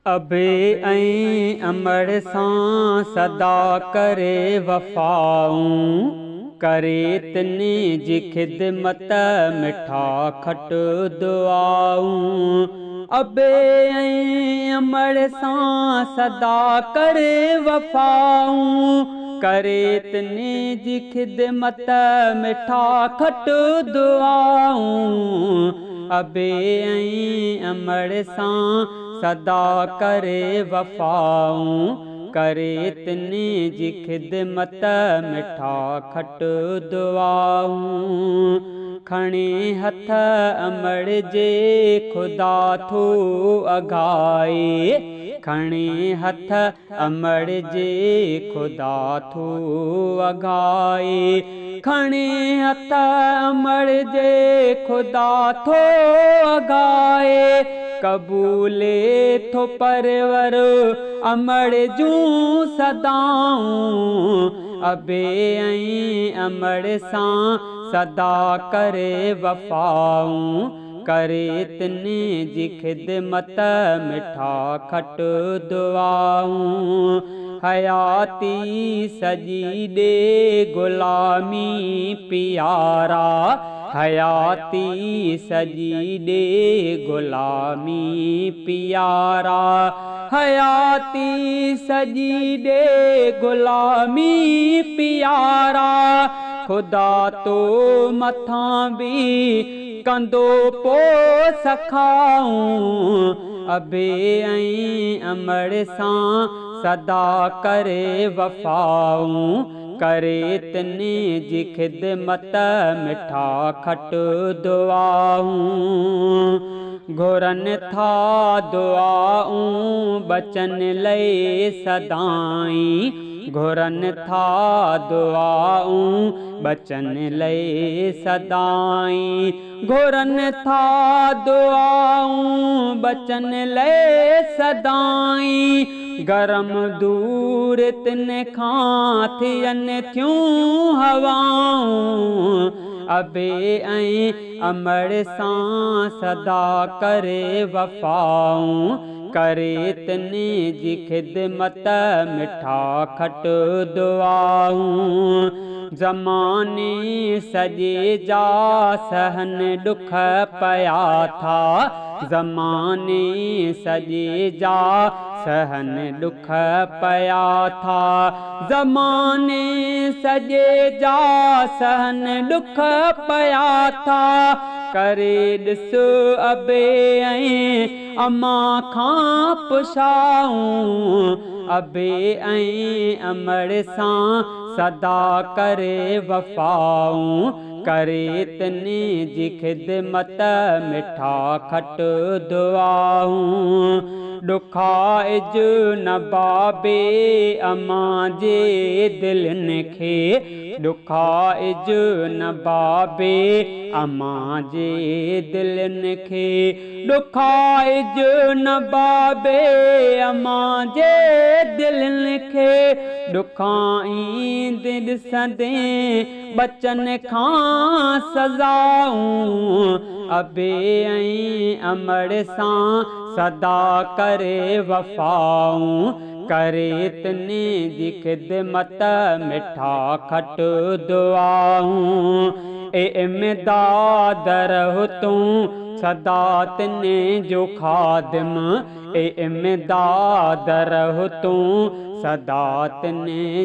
अबे ऐं अमड़ सां सदा करे वफ़ाऊं, करे तिन जी ख़िदमत मिठा खट दुआऊं। अबे ऐं अमड़ सां सदा करे वफ़ाऊं, करे तिन जी ख़िदमत मिठा खट दुआऊं। अबे ऐं अमड़ सां सदा करे वफ़ाऊं, करे तिन जी ख़िदमत मिठा खट दुआऊं। खणे हथ अमड़ जे ख़ुदा थो अघाए, खणे हथ अमड़ जे ख़ुदा थो अघाए, खणे हथ अमड़ जे ख़ुदा थो अघाए। कबूले थो परवर अमड़ जूं सदाऊं, अबे ऐं अमड़ सां सदा करे वफ़ाऊं, करे तिन जी ख़िदमत मिठा खट दुआऊं। हयाती सॼी ॾे ग़ुलामी प्यारा, हयाती सॼी ॾे ग़ुलामी प्यारा, हयाती सॼी ॾे ग़ुलामी प्यारा। ख़ुदा तो मथां बि कंदो पो सखाऊं, अबे ऐं अमड़ सां सदा करे वफ़ाऊं, करे तिन जी ख़िदमत मिठा खट दुआऊं। घुरनि था दुआऊं बचन लए सदाईं, घुरनि था दुआऊं बचन लए सदाईं, घुरनि था दुआऊं बचन लए सदाईं। गरम दूर तिन खां थियनि थियूं हवाऊं, अबे ऐं अमड़ सां सदा करे वफ़ाऊं, करे तिन जी ख़िदमत मिठा खट दुआऊं। ज़माने सॼे जा सहन ॾुख पिया था, ज़माने सॼे जा सहन ॾुख पिया था, ज़माने सॼे जा सहन ॾुख पिया था। करे ॾिस अबे ऐं अमां खां पुछाऊं, अबे ऐं अमड़ सां सदा करे वफ़ाऊं, करे तिन जी ख़िदमत मिठा खट दुआऊं। ॾुखाइज न बाबे अमां जे दिलनि खे, ॾुखाइज न बाबे अमां जे दिलनि खे, ॾुखाइज न बाबे अमां जे दिलनि खे। ॾुखाईंदे ॾिसंदे बचन खां सज़ाऊं, अबे ऐं अमड़ सां सदा करे वफ़ाऊं, करे तिन जी ख़िदमत मिठा खट दुआऊं। ए इमदाद रह तूं सदा तिन जो ख़ादिम, ए इमदाद रह तूं सदा तिन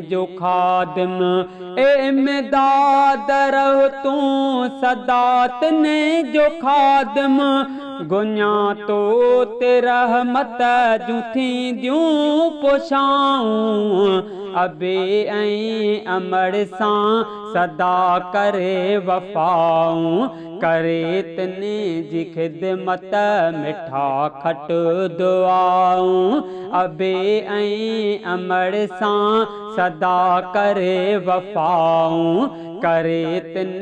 जो ख़ादिम, ए इमदाद रह तूं सदा तिन जो ख़ादिम। गुञा तो ते रहमत जूं थींदियूं पोछाऊं, अबे ऐं अमड़ सां सदा करे वफ़ाऊं, करे तिन जी ख़िदमत मिठा खट दुआऊं। अबे ऐं अमड़ सां सदा करे वफ़ाऊं, करे तिन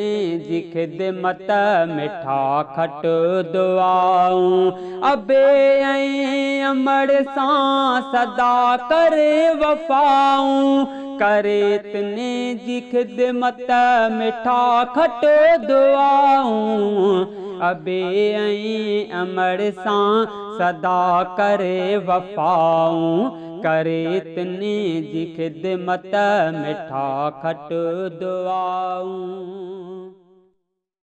जी ख़िदमत मिठा खट दुआऊं। अबे ऐं अमड़ सां सदा करे वफ़ाऊं, करे तिन जी ख़िदमत मिठा खट दुआऊं। ابي ۽ امڙ سان سدا ڪري وفائون، ڪري تن جي خدمت مٺا کٽ دعائون.